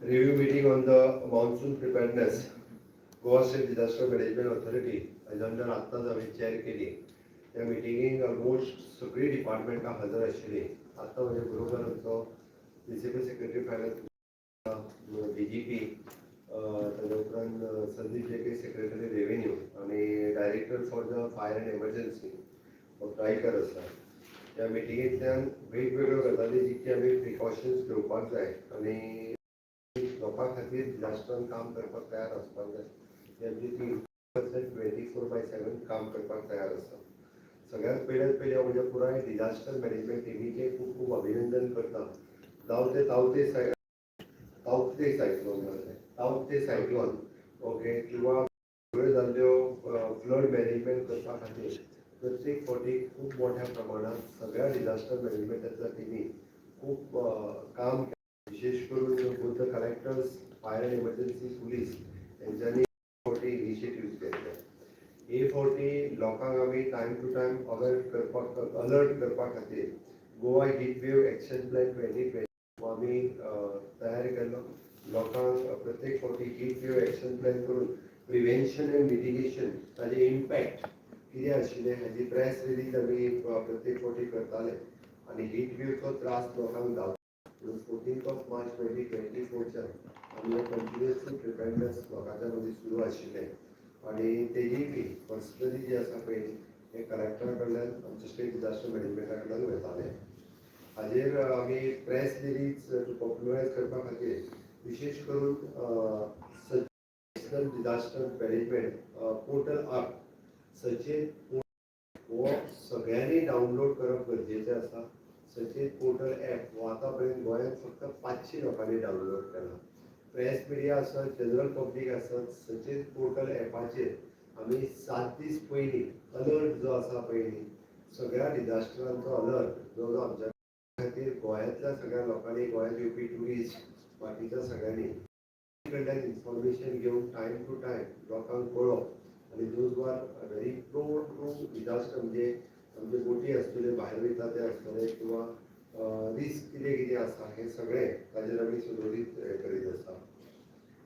Review meeting on the monsoon preparedness. Goa State Disaster Management Authority हाज्या under आत्ताच हांवें chair केली. त्या मिटिंगेक ऑलमोस्ट सगळीं डिपार्टमेंटां हजर आशिल्लीं. आतां म्हज्या बरोबर आमचो principal secretary finance, DGP, ताच्या उपरांत संदीप जेके, सेक्रेटरी रेव्हेन्यू आनी Director for the Fire and Emergency Raikar आसा. ह्या मिटिंगेंतल्यान वेगवेगळ्यो गजाली जितकी आमी प्रिकॉशन्स घेवपाक जाय आनी लोकां खातीर डिजास्टरान काम करपाक तयार आसपाक जाय, ही आमची टीम 24/7 काम करपाक तयार आसा. सगळ्यात पयल्यात पयलीं हांव म्हज्या पुराय डिजास्टर मॅनेजमेंट टिमीचें खूब खूब अभिनंदन करता. जावं ते तावते सायक्लोन जालें, तावते सायक्लोन, ओके, किंवा सगळ्यो जाल्ल्यो फ्लड मॅनेजमेंट करपा खातीर प्रत्येक फावटी खूब मोठ्या प्रमाणात सगळ्या डिजास्टर मॅनेजमेंटाच्या टिमी खूब काम केलें. विशेष करून both the collectors, fire and emergency, police हेंच्यांनी फावटी इनिशिएटिव्स घेतले. हे फावटी लोकांक आमी टायम टू टायम अवेर करपाक, अलर्ट करपा खातीर Goa Heat Wave Action Plan 2020 आमी तयार केल्लो. लोकांक प्रत्येक फावटी हीट वेव एक्शन प्लॅन करून प्रिवेन्शन एंड मिटिगेशन, ताजे इम्पॅक्ट कितें आशिल्लें हाजी प्रेस रिलीज आमी प्रत्येक फावटी करताले आनी हीट वेवचो त्रास लोकांक जावचो म्हणून 14th of March 2024च्यान आमी कंटिन्युअसली प्रिपेरनेस लोकांच्या मदीं सुरू आशिल्लें आनी तेजीय बी पर्सनली जी आसा पळय हे कलेक्टरा कडल्यान, आमच्या स्टेट डिजास्टर मॅनेजमेंटा कडल्यान वयताले. हाजेर आमी प्रेस रिलीज टू पॉप्युलरायज करपा खातीर विशेष करून National Disaster Management Portal app सचेत हो सगळ्यांनी डावनलोड करप गरजेचें आसा. सचेत पोर्टल ॲप हो आतां पर्यंत गोंयांत फक्त 500 लोकांनी डावनलोड केला. प्रेस मिडिया आसत, जनरल पब्लीक आसत, सचेत पोर्टल ॲपाचेर आमी 7 दीस पयलीं अलर्ट जो आसा पळय न्ही, सगळ्या डिजास्टरांचो अलर्ट जो जो आमच्या खातीर गोंयांतल्या सगळ्या लोकांनी, गोंयांत येवपी ट्युरिस्ट, बाकीच्या सगळ्यांनी कडल्यान इन्फॉर्मेशन घेवन टायम टू टायम लोकांक कळोवप आनी those are very prone to disaster, म्हणजे आमचे बोटी आसतल्यो, भायर वयता ते आसतले किंवा रिस्क कितें कितें आसा, हें सगळें ताजेर आमी सुदोरीत हें करीत आसा.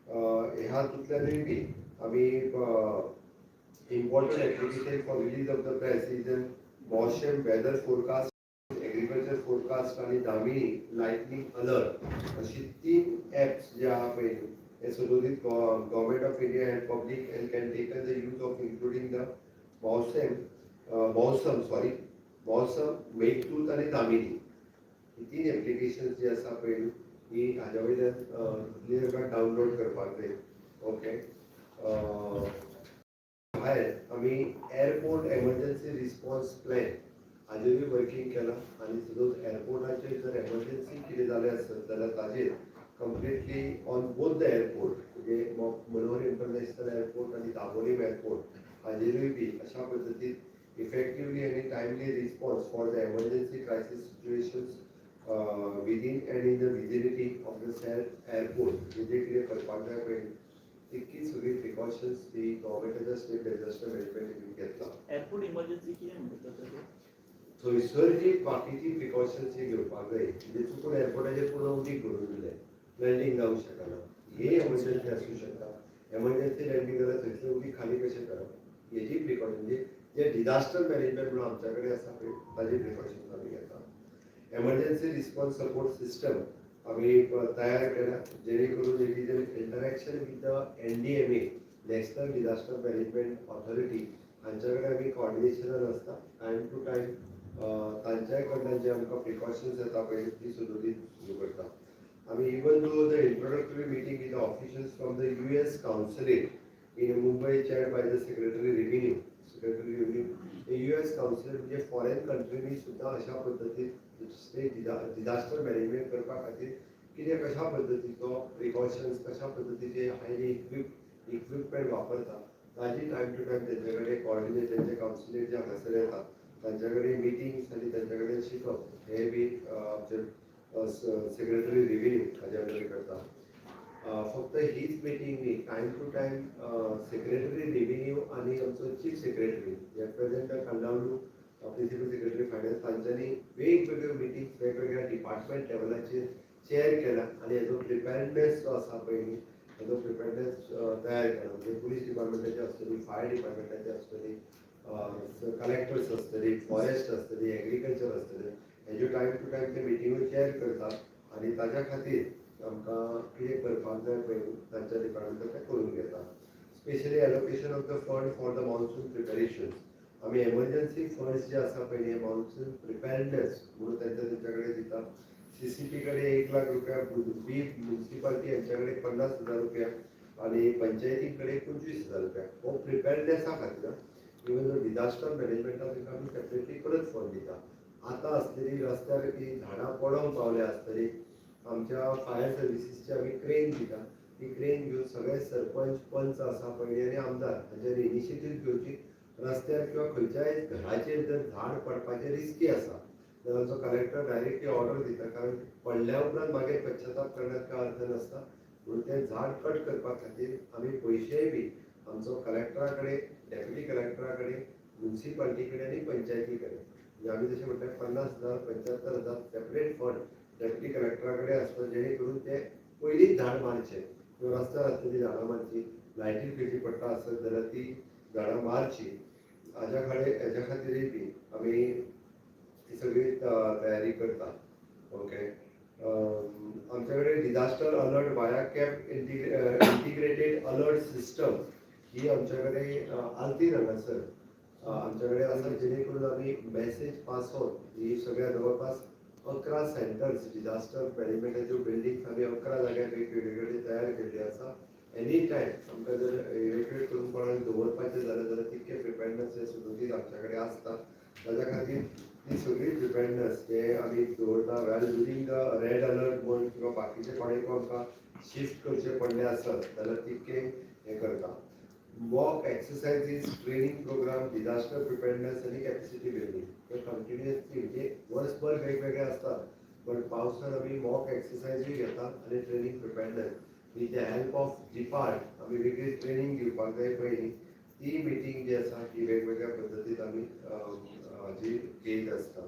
ह्या हातूंतल्यानूय बी आमी important application for release of the press is an Mausam weather forecast, agriculture forecast आनी दामिनी लायटनिंग अलर्ट अशी तीन ॲप्स जे आहा पळय, हे सदोदीत Government of India and public and can taken the use of, including the Mausam, sorry, Mausam, Meghdoot आनी दामिनी. ही तीन applications जी आसा पळय, ही हाज्या वयल्यान क्लियर कट डावनलोड करपाक जाय. ओके, भायर आमी एअरपोर्ट एमर्जन्सी रिस्पॉन्स प्लॅन हाजेरूय वर्कींग केलां आनी सपोज एअरपोर्टाचेर जर एमर्जन्सी कितें जालें आसत जाल्यार ताजेर completely on both the airport, म्हणजे मनोहर इंटरनॅशनल एअरपोर्ट आनी दाबोलीम एअरपोर्ट हाजेरूय बी अशा पद्दतीन इफेक्टिवली आनी timely response for the emergency crisis situations within and in the vicinity of the said airport, म्हणजे कितें करपाक जाय पळय, तितकी सगळी प्रिकॉशन्स ती गव्हर्मेंटाच्या स्टेट डिझास्टर मॅनेजमेंट टिमीन घेतला. एअरपोर्ट इमर्जन्सी कितें म्हणटा तर? थंयसर जी बाकीची प्रिकॉशन्स जी घेवपाक जाय, म्हणजे चुकून एअरपोर्टाचेर पूर्ण उदीक भरून दिलें, लँडींग जावंक शकना, हे एमर्जन्सी आसूं शकता. एमर्जन्सी लँडींग जाल्यार थंयसर उदीक खाली कशें करप, हेजी प्रिकॉशन, म्हणजे जे डिझास्टर मॅनेजमेंट म्हणून आमच्या कडेन आसा पळय, ताजे प्रिकॉशन्स आमी घेता. एमर्जन्सी रिस्पॉन्स सपोर्ट सिस्टम आमी तयार केल्या, जेणे करून it is an interaction with the NDMA, National Disaster Management Authority, हांच्या कडेन आमी कॉर्डिनेशनान आसता. टायम टू टायम तांच्याय कडल्यान जे आमकां प्रिकॉशन्स येता पळय, ती सुदोरीत सुरू करता आमी. Even though the introductory meeting with the officials from the US Consulate in Mumbai, chaired by the Secretary Revenue, Secretary Revenue, US Consulate म्हणजे फॉरेन कंट्रीनी सुद्दां अशा पद्दतीन स्टेट डिझास्टर मॅनेजमेंट करपा खातीर कितें, कशा पद्दतीचो प्रिकॉशन्स, कशा पद्दतीचे हायली इक्विपमेंट वापरता, ताजी टायम टू टायम तेंचे कडेन कॉर्डिनेट, तेंचे कावन्सिलेट जे हांगासर येता तांच्या कडेन मिटिंग्स आनी तांच्या कडेन शिकप हे बी आमचे सेक्रेटरी रेव्हेन्यू हाज्या अंडर करता. फक्त हीच मिटींग न्ही, time to time Secretary Revenue आनी आमचो chief secretary, at present Kandavlu, Principal Secretary Finance, तांच्यांनी वेगवेगळ्यो मिटिंग्स वेगवेगळ्या डिपार्टमेंट लेवलाचेर चेअर केला आनी हेजो प्रिपेरनेस जो आसा पळय न्ही, हेजो प्रिपेरनेस तयार केला. म्हणजे पुलीस डिपार्टमेंटाची आसतली, फायर डिपार्टमेंटाची आसतली, कलेक्टर्स आसतली, फॉरेस्ट आसतली, एग्रीकल्चर आसतले, हेज्यो टायम टू टायम ते मिटिंगो चेअर करता आनी ताज्या खातीर आमकां कितें करपाक जाय पळय तांच्या डिपार्टमेंटान तें करून घेता. Specially allocation of the fund for the monsoon preparation. आमी एमर्जन्सी फंड्स जे आसा पळय न्ही, मॉन्सून प्रिपेरनेस म्हणून तांच्या तेंच्या कडेन दिता. सीसीपी कडेन 1 लाख रुपया, बी म्युन्सिपाल्टी यांच्या कडेन 50,000 रुपया आणि पंचायती कडेन 25,000 रुपया. हो प्रिपेरनेसा खातीर. इवन जो डिझास्टर मॅनेजमेंटा, तांकां आमी सेपरेटली परत फंड दिता. आतां आसलेली रस्त्यार ती झाडां पडोंक पावल्या आसतली, आमच्या फायर सर्विसीसची आमी क्रेन दिता. ती क्रेन घेवन सगळे सरपंच, पंच आसा पळय आनी आमदार हांच्यानी इनिशिएटीव घेवची. रस्त्यार किंवा खंयच्याय घराचेर जर झाड पडपाचें रिस्की आसा जाल्यार आमचो कलेक्टर डायरेक्टली ऑर्डर दिता, कारण पडल्या उपरांत मागीर पश्चाताप करण्यात काय अर्थ नासता. म्हणून तें झाड कट करपा खातीर आमी पयशेय बी आमचो कलेक्टरा कडेन, डेप्युटी कलेक्टरा कडेन, म्युन्सिपाल्टी कडेन आनी पंचायती कडेन, म्हणजे आमी जशें म्हणटा 50,000, 75,000 सेपरेट फंड डेप्युटी कलेक्टरा कडेन आसता, जेणे करून ते पयलींच झाड मारचें किंवा रस्त्यार आसतली झाडां मारची, लायटी खंयची पडटा आसत जाल्यार ती झाडां मारची. हाज्या कडेन हेज्या खातीरय बी आमी ही सगळी तयारी करता. ओके, आमच्या कडेन disaster alert via CAP integrated alert system ही आमच्या कडेन आल्तीन हांगासर आमच्या कडेन आसा, जेणे करून आमी मॅसेज पास ऑन ही सगळ्या जवळपास 11 सेंटर्स, डिझास्टर मॅनेजमेंटाच्यो बिल्डिंग्स आमी 11 जाग्यार वेगवेगळे कडेन तयार केल्ली आसा. एनी टायम आमकां जर इवेक्युएट करून कोणाक दवरपाचें जाल्यार तितकें प्रिपेरनेस हे सुद्दां आमच्या कडेन आसता. ताज्या खातीर ती सगळी प्रिपेरनेस हे आमी दवरता. Well, during the red alert म्हण किंवा बाकीचे कोणाक आमकां शिफ्ट करचे पडले आसत जाल्यार तितकें हें करता. Mock exercises, training program, disaster preparedness आनी कॅपॅसिटी बिल्डींग हे कंटिन्युअसली, म्हणजे वर्सभर वेगवेगळे असतात, पण पावसात आमी मॉक एक्सरसायजूय घेता आनी training preparedness with the help of जिपार्ट आमी वेगळी ट्रेनींग दिवपाक जाय पयलीं, ती मिटींग जी आसा ती वेगवेगळ्या पद्दतीन आमी जी घेयत आसता.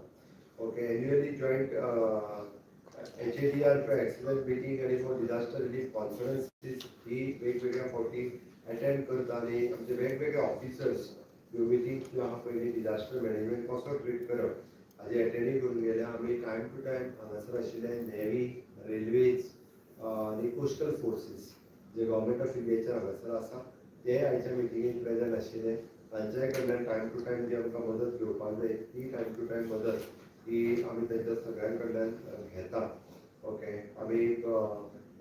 Okay, annually joint HADR exercise meeting आनी फॉर डिझास्टर रिलीफ कॉन्फरन्सीस ही वेगवेगळ्या फावटी अटेंड करता आनी आमचे वेगवेगळे ऑफिसर्स ह्यो मिटींग ज्यो आहा पयलीं, डिझास्टर मॅनेजमेंट कसो ट्रीट करप हाजी अटेंडूय करून गेल्या. आमी टायम टू टायम हांगासर आशिल्ले नेवी, रेल्वेज आनी coastal forces J government of इंडियाचे हांगासर आसा, ते आयच्या मिटिंगेक प्रेजंट आशिल्ले. तांच्याय कडल्यान टायम टू टायम जी आमकां मदत घेवपाक जाय ती टायम टू टायम मदत ही आमी तांच्या सगळ्यां कडल्यान घेता. ओके, आमी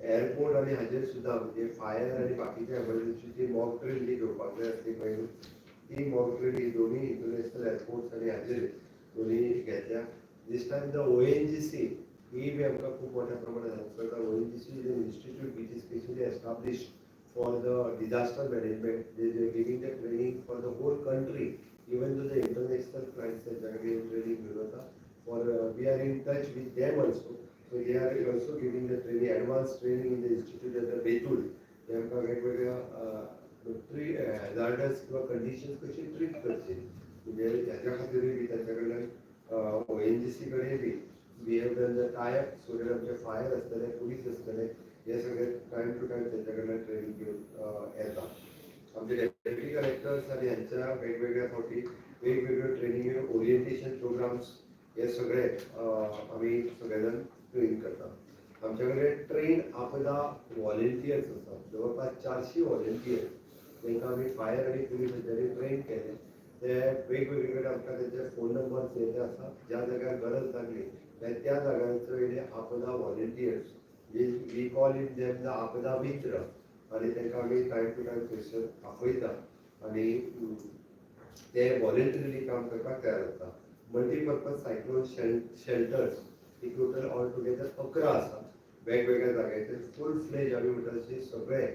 एअरपोर्ट आनी हाजेर सुद्दां, म्हणजे फायर आनी बाकीच्या एमर्जन्सीची मॉक ड्रील जी घेवपाक जाय आसली पळय, ती मॉक ड्रील ही दोन्ही इंटरनॅशनल एअरपोर्ट्स आनी हाजेर दोन्ही घेतल्या. This time the ONGC ही बी आमकां खूब मोठ्या प्रमाणात हेल्प करता. ONGC is an institute which is specially establish for the disaster management. They are giving the training for the whole country, even though the international clients त्यांच्या कडेन training घेवन वता. For we are in touch with them also, so they are also giving the training, advanced training in the institute at the Betul. ते आमकां वेगवेगळ्या tree hazardous किंवा conditions कशी treat करची, म्हणजे ह्याच्या खातीरूय बी तांच्या कडल्यान, ओएनजीसी कडेन बी we have done the tie up, so that आमचे फायर आसतले, पुलीस आसतले, हे सगळे टायम टू टायम त्यांच्या कडल्यान ट्रेनिंग घेवन येता. आमचे डेप्युटी कलेक्टर्स आनी ह्यांच्या वेगवेगळ्या फावटी वेगवेगळ्यो ट्रेनिंग, ओरिएंटेशन प्रोग्राम्स हे सगळे आमी सगळे जाण ट्रेन करता. आमच्या कडेन ट्रेन आपदा व्हॉलेंटियर्स आसात, जवळपास 400 व्हॉलेंटियर्स. तांकां आमी फायर आनी पुलीस हांच्यांनी ट्रेन केले. ते वेगवेगळे कडेन आमकां तेंचे फोन नंबर्स हे ते आसा. ज्या जाग्यार गरज लागली त्या त्या जाग्यांचो येयले आपदा volunteers, we call it them the आपदा मित्र, आनी तांकां आमी टायम टू टायम थंयसर आपयता आनी ते व्हॉलेंटरीली काम करपाक तयार जाता. मल्टीपर्पज सायक्लोन शेल्टर्स ही टोटल ऑल टुगेदर 11 आसा वेगवेगळ्या जाग्यांचेर. फूल फ्लेज आमी म्हणटा तशी सगळे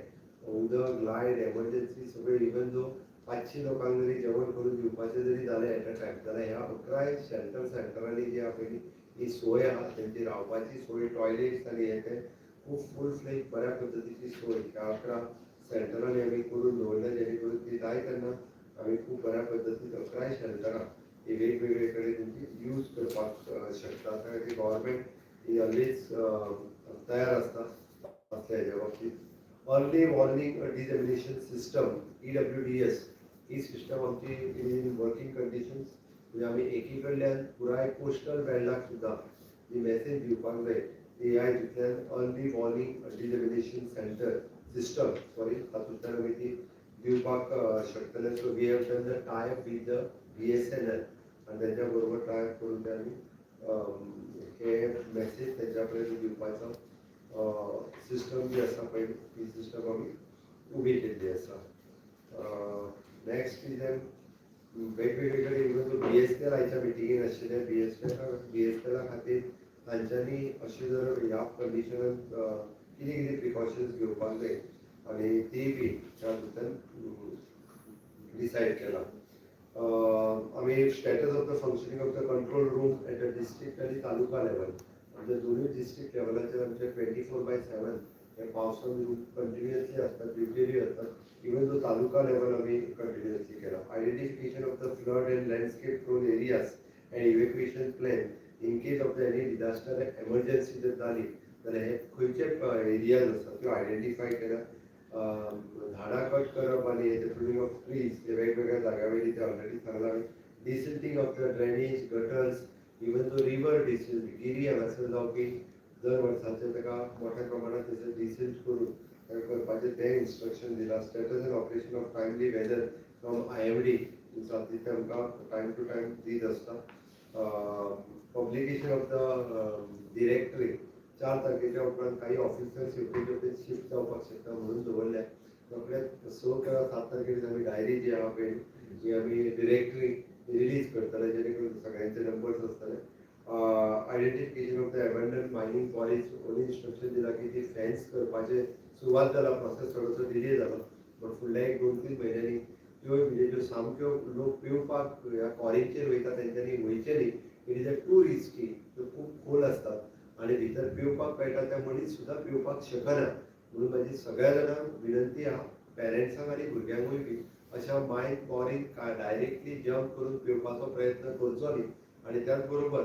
उदक, लायट, एमर्जन्सी सगळे, इवन दो 500 लोकांक जरी जेवण करून दिवपाचें जरी जालें एट अ टायम जाल्यार ह्या 11 शेल्टर सेंटरांनी जी आहा पळय ही सोय आहा, तेंची रावपाची सोय, टॉयलेट्स आनी हे ते खूब फूल फ्लेज बऱ्या पद्दतीची सोय ह्या 11 सेंटरांनी आमी करून दवरल्या, जेणे करून ती जाय तेन्ना आमी खूब बऱ्या पद्दतीन 11 शेल्टरां ही वेगवेगळे कडेन तेंची यूज करपाक शकता. त्या खातीर गव्हर्मेंट is always तयार आसता असल्या हेज्या बाबतीत. Early warning dissemination system, EWDS, ही सिस्टम आमची इन वर्किंग कंडिशन्स. म्हणजे आमी एकी कडल्यान पुराय कोस्टल बेल्टाक सुद्दां जी मॅसेज दिवपाक जाय ती ह्या हितूंतल्यान early warning dissemination center system, sorry, तातूंतल्यान आमी ती दिवपाक शकतले. So we have done the tie up with the BSNL आनी तेंच्या बरोबर टाय अप करून ते आमी हे मॅसेज तेंच्या पर्यंत दिवपाचो सिस्टम जी आसा पळय, ती सिस्टम आमी उबी केल्ली आसा. नेक्स्ट is वेगवेगळे कडेन, इवन बीएसएनएल आयच्या मिटिंगेन आशिल्ले. बीएसएनएल, बीएसएनएला खातीर तांच्यांनी अशें जर ह्या कंडिशनान कितें कितें प्रिकॉशन्स घेवपाक जाय आनी ती बी तातूंतल्यान डिसायड केला. आमी status of the functioning of the control room at the district आनी तालुका लेवल, आमच्या दोनूय डिस्ट्रिक्ट लेवलाचेर आमचे 24/7 हे पावसान रूम कंटिन्युअसली आसतात, ड्युटेरूय आसतात. इवन जो तालुका लेवल आमी कंटिन्युअसली केला. Identification of the flood and landscape prone areas and evacuation plan in case of the any disaster emergency जर जाली जाल्यार हे खंयचे एरियाज आसात त्यो आयडेंटिफाय केल्या. झाडां कट करप आनी हे प्रुनिंग ऑफ ट्रीज हे वेगवेगळ्या जाग्या वयली ते ऑलरेडी सांगलां. Desilting of the drainage gutters, even जो रिवर डिसिल्ट, गिरी हांगासर जावपी दर वर्साचे, ताका मोठ्या प्रमाणात थंयसर डिसिल्ट करून ताका करपाचें तें इन्स्ट्रक्शन दिलां. Status and operation of timely weather from IMD, ते आमकां टायम टू टायम दीत आसता. पब्लिकेशन ऑफ the directory, 4 तारखेच्या उपरांत काही ऑफिसर्स येवपी शिफ्ट जावपाक शकता म्हणून दवरल्या. सगळे 6 किंवा 7 तारखेर आमी डायरी जी आहा पळय, जी आमी डिरेक्टरी रिलीज करतले, जेणे करून सगळ्यांचे नंबर्स आसतले. Identification of the abandoned mining quarries, only instruction दिला की ती फेन्स करपाचे सुरवात जाला, प्रोसेस थोडोसो डिले जालो, बट फुडल्या एक 2-3 म्हयन्यांनी त्यो म्हणजे ज्यो सामक्यो लोक पिवपाक ह्या क्वॉरींचेर वयता तेंच्यांनी वयचें न्ही. It is a too risky. त्यो खूब खोल आसतात आनी भितर पिवपाक कळटा त्या मनीस सुद्दां पिवपाक शकना. म्हणून म्हाजी सगळ्या जाणांक विनंती आहा, पेरंट्सांक आनी भुरग्यांकूय बी, अशा मायन क्वॉरीन डायरेक्टली जंप करून पिवपाचो प्रयत्न करचो न्ही. आनी त्याच बरोबर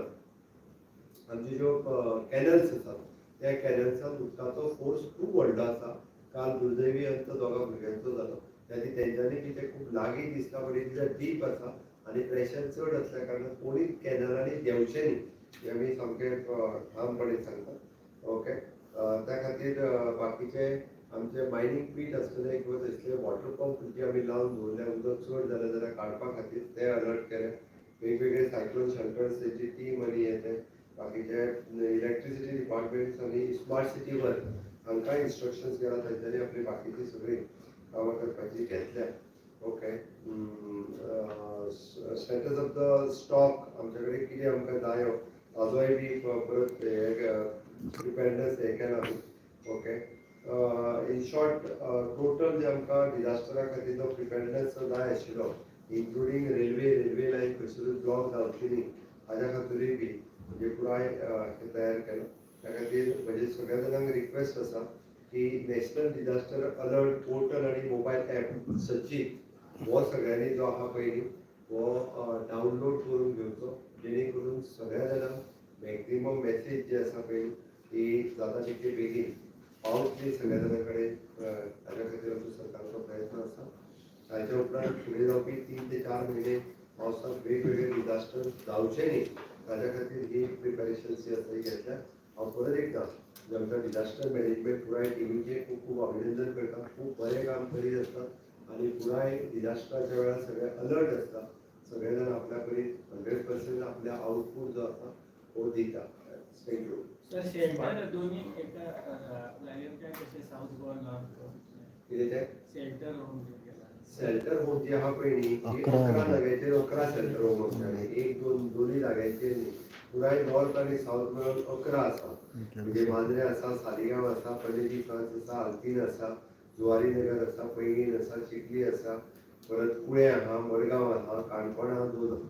आमच्यो ज्यो कॅनल्स आसात, त्या कॅनल्सान उदकाचो फोर्स खूब व्हडलो आसा. काल दुर्दैवी अंत दोगां भुरग्यांचो जालो. त्या खातीर तेंच्यांनी बी ते खूब लागीं दिसता, पण it is a deep आसा आनी प्रेशर चड आसल्या कारणान कोणीच कॅनलांनी देंवचें न्ही हें आमी सामकें ठामपणे सांगतात. ओके, त्या खातीर बाकीचे आमचे मायनींग पीट आसतले किंवा तसले वॉटर पंप जे आमी लावन दवरल्या, उदक चड जालें जाल्यार काडपा खातीर, ते अलर्ट केले. वेगवेगळे सायक्लोन शेल्टर्स तेची टीम आनी हे ते बाकीचे इलेक्ट्रिसिटी डिपार्टमेंट्स आनी स्मार्ट सिटी वर्क हांकां इन्स्ट्रक्शन्स केला. तांच्यांनी आपली बाकीची सगळी कामां करपाची घेतल्या. Okay, status of the stock, आमच्या कडेन कितें आमकां जायो ताजोय बी परत हे प्रिपेरनेस हे केला आमी. ओके, इन शॉर्ट, टोटल जे आमकां डिजास्टरा खातीर जो प्रिपेरनेस जाय आशिल्लो, इन्क्लुडींग रेल्वे लायन खंयसरूच ब्लॉक जावची न्ही हाज्या खातीरूय बी म्हणजे पुराय हे तयार केला. त्या खातीर म्हजे सगळ्या जाणांक रिक्वेस्ट आसा की नॅशनल डिजास्टर अलर्ट पोर्टल आनी मोबायल ॲप सचीत हो सगळ्यांनी जो आहा पळय न्ही, हो डावनलोड करून घेवचो, जेणे करून सगळ्या जाणांक मॅक्झिमम मॅसेज जी आसा पळय ती जाता तितके बेगीन पावतली सगळ्या जाणां कडेन. ताज्या खातीर आमचो सरकाराचो प्रयत्न आसा. ताच्या उपरांत फुडें जावपी 3 ते 4 म्हयने पावसांत वेगवेगळे डिजास्टर जावचे न्ही ताज्या खातीर ही प्रिपेरेशन जी आसा ही घेतल्या. हांव परत एकदां जे आमच्या डिजास्टर मॅनेजमेंट पुराय टिमीचें खूब खूब अभिनंदन करता. खूब बरें काम करीत आसतात आनी पुराय डिजास्टराच्या वेळार सगळे अलर्ट आसता. सगळे जाण आपल्या कडेन 100% आपल्या आउटपूट जो आसा हो दिता. Thank you. Sir, shelter दोन्ही एका जाग्यार काय कशें, साऊथ गोवा, नॉर्थ गोवा? कितें तें? शेल्टर होम जे केला. शेल्टर होम जी आहा पळय न्ही, ती 11. 11 जाग्याचेर 11 शेल्टर होम आमचे. एक दोन दोनूय जाग्यांचेर न्ही, पुराय नॉर्थ आनी साऊथ मेळून 11 आसा. म्हणजे मांद्रे आसा, सालिगांव आसा, पणजी फ्रांस आसा, आल्तीन आसा, जुवारी नगर आसा, पैंगीण आसा, चिखली आसा, परत कुळे आहा, मडगांव आहा, काणकोण आहा, दोन आहा.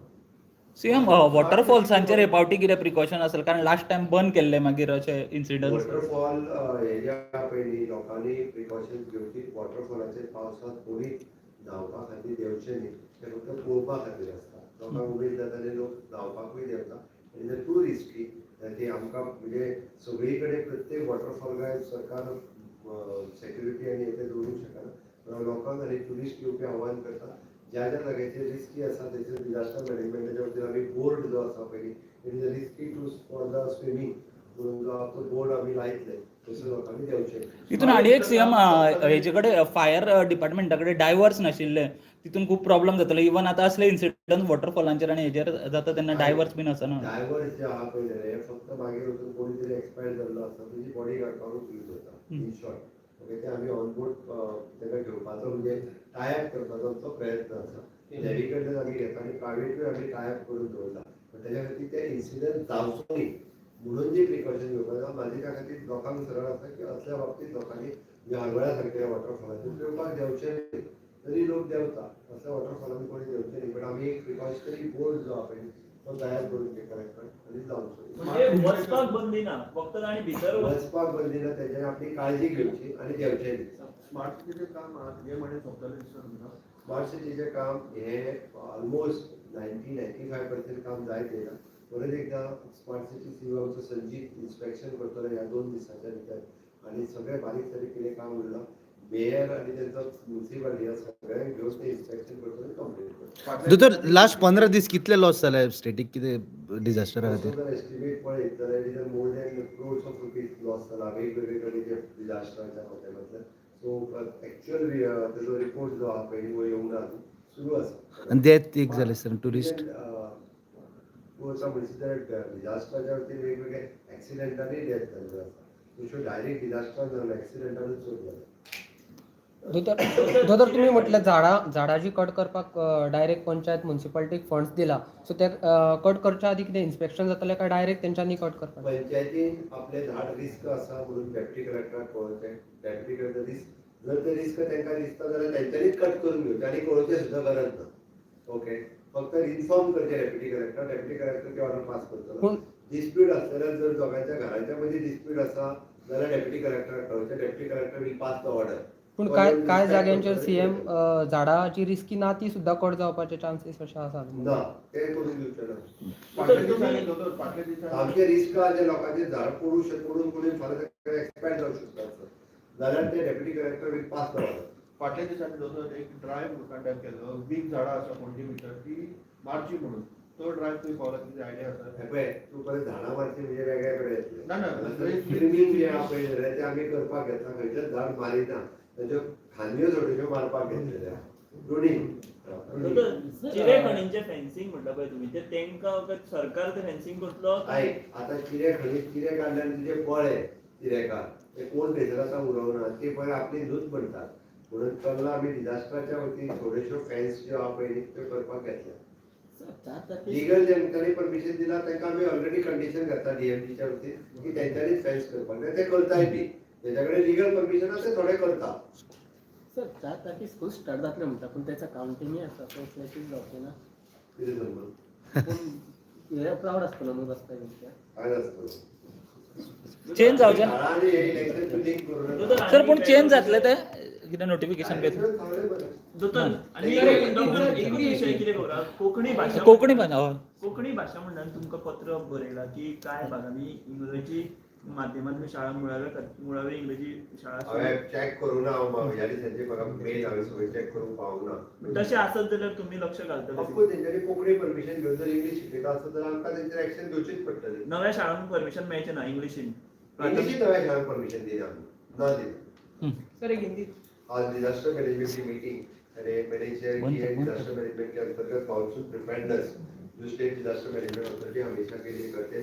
सीएम, वॉटरफॉल्सांचेर हे फावटी कितें प्रिकॉशन असेल? कारण लास्ट टायम बंद केल्ले, मागीर अशे इन्सिडंट. वॉटरफॉल हे जे आहा पळय न्ही, लोकांनी प्रिकॉशन्स घेवची. वॉटरफॉलाचेर पावसांत कोणीच न्हांवपा खातीर देंवचें न्ही. ते फक्त पळोवपा खातीर आसता. लोकांक उमेद जाता आनी लोक न्हांवपाकूय देंवता. It is a too risky. ती आमकां म्हणजे सगळी कडेन प्रत्येक वॉटरफॉल सरकार सेक्युरिटी आनी हे ते दवरूंक शकना. पण लोकांक आनी ट्युरिस्ट येवपी आव्हान करता, ज्या ज्या जाग्याचेर रिस्की आसा थंयसर डिजास्टर मॅनेजमेंटाच्या वतीन आमी बोर्ड जो आसा पयलीं, it is a risky to for the swimming म्हणून जो आहा तो बोर्ड आमी लायतले, थंयसर लोकांनी देंवचें. तितून आनी एक सीएम, हेजे कडेन फायर डिपार्टमेंटा कडेन डायवर्स नाशिल्ले, तितून खूब प्रॉब्लम जाताले. इवन आतां असले इन्सिडंट वॉटरफॉलांचेर आनी हेजेर जाता तेन्ना डायवर्स बीन आसना. डायव्हर्स जे आहा पळय जाल्यार हे फक्त मागीर वचून कोणी तरी एक्सपायर जाल्लो आसता तेजी बॉडी काडपाकूच यूज जाता इन शॉर्ट. ओके, ते आमी ऑन बोर्ड ताका घेवपाचो, म्हणजे टायप करपाचो आमचो प्रयत्न आसा. नेवी कडल्यान आमी घेता आनी प्रायवेटूय आमी टायप करून दवरला, पण तेज्या खातीर ते इन्सिडंट जावचो न्ही म्हणून जी प्रिकॉशन घेवपाक जाय. म्हाजे त्या खातीर लोकांक सरळ आसा की असल्या बाबतीत लोकांनी म्हणजे हरवळ्या सारक्या वॉटरफॉलाचेर पेंवपाक देंवचें न्ही. तरी लोक देंवता, असल्या वॉटरफॉलान कोणी देंवचें न्ही, पण आमी एक प्रिकॉशनरी बोर्ड जो आहा पळय तो तयार करून ते कलेक्टर आनी जावचो. म्हणजे वचपाक बंदी ना, फक्त ताणी भितर वचपाक बंदी ना, तेज्यान आपली काळजी घेवची आनी देंवचें न्ही. स्मार्ट सिटीचें काम हे म्हयन्यात सोंपतलें दिसता तुमकां? स्मार्ट सिटीचें काम हे ऑलमोस्ट 90-95% काम जायत येयला. परत एकदा स्मार्ट सिटी सीओ आमचो संजीत इन्स्पेक्शन करतलो ह्या 2 दिसाच्या भितर आनी सगळें बारीक सारीक कितें काम उरलां, मेयर आनी तेंचो मुन्सिपालिटी ह्या सगळ्यांक घेवन ते इन्स्पेक्शन करतले, कंप्लीट करतले. दोतोर, लास्ट 15 दीस कितले लॉस जाले स्टेटीक कितें डिझास्टरा खातीर? एस्टिमेट पळयत जाल्यार it is more than crores of rupees loss जाला वेगवेगळे कडेन जे डिझास्टराच्या माध्यमांतल्यान. सो एक्च्युअल तेजो रिपोर्ट जो आहा पळय तो येवंक ना अजून, सुरू आसा. आनी डेथ एक जाले सर ट्युरिस्ट. तूं असं म्हणशीत जाल्यार डिझास्टराच्या वतीन वेगवेगळे एक्सिडेंटांनी डेथ जाल्ल्यो आसा. तश्यो डायरेक्ट डिझास्टर जावन एक्सिडेंटानूच चड जाला. दोतोर, दोतोर, तुम्ही म्हटलं झाडां झाडां जी कट करपाक डायरेक्ट पंचायत मुन्सिपालिटीक फंड्स दिला, सो ते कट करच्या आदी कितें इन्स्पेक्शन जातलें काय डायरेक्ट तेंच्यांनी कट करपाक? पंचायतीन आपलें झाड रिस्क आसा म्हणून डेप्युटी कलेक्टराक कळोवचें. डेप्युटी कलेक्टर रिस्क जर ते रिस्क तांकां दिसता जाल्यार तेंच्यांनीच कट करून घेवचें आनी कळोवचें सुद्दां गरज ना. ओके, फक्त इन्फॉर्म करचें डेप्युटी कलेक्टर, डेप्युटी कलेक्टर ती ऑर्डर पास करतलो. डिस्प्यूट आसलेल्यार, जर दोगांच्या घरांच्या मदीं डिस्प्यूट आसा जाल्यार डेप्युटी कलेक्टराक कळोवचें, deputy collector will pass the order. पूण कांय कांय जाग्यांचेर सीएम झाडां जी रिस्की ना ती सुद्दां कट जावपाचे चान्सीस अशे आसा. ना, ते करून दिवचे ना. फाटल्या दिसांनी दोतोर, फाटल्या दिसांनी सामके रिस्क आहा जे लोकांचे झाड पडू शक पडून पडून फाल्यां एक्सपायर जावंक शकता जाल्यार ते deputy collector will pass the order. फाटल्या दिसांनी दोतोर एक ड्रायव्ह कंडक्ट केल्लो, बीग झाडां आसा पणजे भितर ती मारची म्हणून, तो ड्रायव्ह तुवें पावला, कितें आयडिया आसा? हे पळय, तूं परत झाडां मारची म्हणजे वेगळ्या कडेन येतलें. ना, ना. ट्रिमींग जें आहा पळय जाल्यार तें आमी करपाक घेतला, खंयचेच झाड मारिना, ताच्यो खांदयो थोड्योश्यो मारपाक घेतलेल्यो आहा, प्रुनींग. चिरे खणींचे फेन्सिंग म्हणटा पळय तुमी, ते तेंकां सरकार ते फेन्सिंग करतलो? आयक, आतां चिरे खणी चिरे काडले आनी तुजे पळे चिरेकार ते कोण थंयसर आतां उरोवना, ते पळय आपली न्हूच म्हणटात. म्हणून चल्ला आमी डिझास्टराच्या वतीन थोड्योश्यो फेन्स ज्यो आहा पळय त्यो करपाक घेतल्या. लिगल ज्यांच्यानी परमिशन दिला तांकां आमी ऑलरेडी कंडिशन घातला डीएमसीच्या वतीन की तेंच्यांनीच फेन्स करपाक जाय. ते करताय बी, तेच्या कडेन लिगल परमिशन आसा ते थोडे करता. सर, 4 तारखे स्कूल स्टार्ट जातलें म्हणटा, पूण तेचा कावंटिंगय आसा, सो फ्लॅशीस जावचें ना? कितें सांगू? पूण हे क्रावड आसतलो न्हू रस्त्यार? काय आसतलो? चेंज जावचें ना? शाळा आनी हे इलेक्शन तूं लिंक करूं नाका. सर, पूण चेंज जातलें तें कितें नोटिफिकेशन बी? दोतोर, आनी एक विशय कितें खबर आहा? कोंकणी भाशा. कोंकणी भाशा, हय. कोंकणी भाशा म्हणल्यार तुमकां पत्र बरयलां की कांय भागांनी इंग्रजी माध्यमांतल्यो शाळा मुळाव्यो इंग्रजी शाळा सुरू हांवें चॅक करूं ना. हांव ह्या दिसांचे म्हाका मेल हांवें सगळें चॅक करूंक पावूंक ना. तशें आसत जाल्यार तुमी लक्ष घालतले? ऑफकोर्स, तेंच्यांनी कोंकणी परमिशन घेवन जर इंग्लीश शिकयता आसत जाल्यार आमकां तेंचेर एक्शन घेवचीच पडटली. नव्या शाळांक परमिशन मेळचें ना इंग्लिशीन? इंग्लिशीत नव्या शाळांक परमिशन दिना आमी, ना दिना. सर, एक हिंदी. आज डिजास्टर मैनेजमेंट की मीटिंग अरे मैंने शेयर की है. डिजास्टर मैनेजमेंट के अंतर्गत मानसून प्रिपेयर्डनेस जो स्टेट डिजास्टर मैनेजमेंट अथॉरिटी हमेशा के लिए करते हैं.